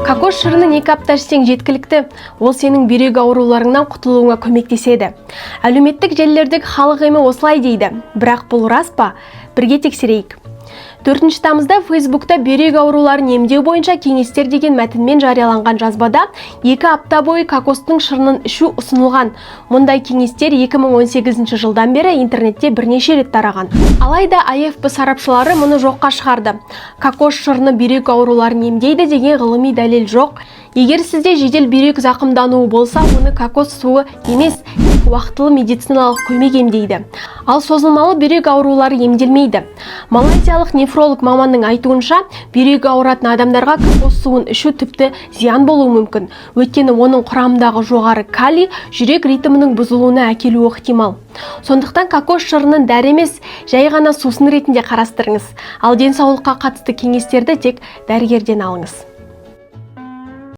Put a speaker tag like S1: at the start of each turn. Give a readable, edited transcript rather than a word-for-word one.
S1: Кокос шырынын 2 апта ішсең жеткілікті, ол сенің бүйрек ауруларыңнан құтылуыңа көмектеседі. Әлеуметтік желілердегі халық емі осылай дейді. Бірақ бұл рас па? Бірге тексерейік. 4 тамызда Фейсбукта «Бүйрек ауруларын емдеу бойынша кеңестер» деген мәтінмен жарияланған жазбада 2 апта бойы кокостың шырынын ішу ұсынылған. Мұндай кеңестер 2018 жылдан бері интернетте бірнеше рет тараған. Алайда АФП сарапшылары мұны жоққа шығарды. Кокос шырыны бүйрек ауруларын емдейді деген ғылыми дәлел жоқ. Егер сізде жедел бүйрек зақымдануы болса, оны кокос суы емес, тек уақтылы медициналық көмек емдейді. Ал созылмалы бүйрек аурулары емделмейді. Малайзиялық нефролог маманның айтуынша, бүйрегі ауыратын адамдарға кокос суын ішу тіпті зиян болуы мүмкін. Өйткені оның құрамындағы жоғары калий жүрек ритмінің бұзылуына әкелуі ықтимал. Сондықтан кокос шырынын дәрі емес, жай ғана сусын ретінде қарастырыңыз. Ал денсаулыққа қатысты кеңестерді тек дәрігерден алыңыз.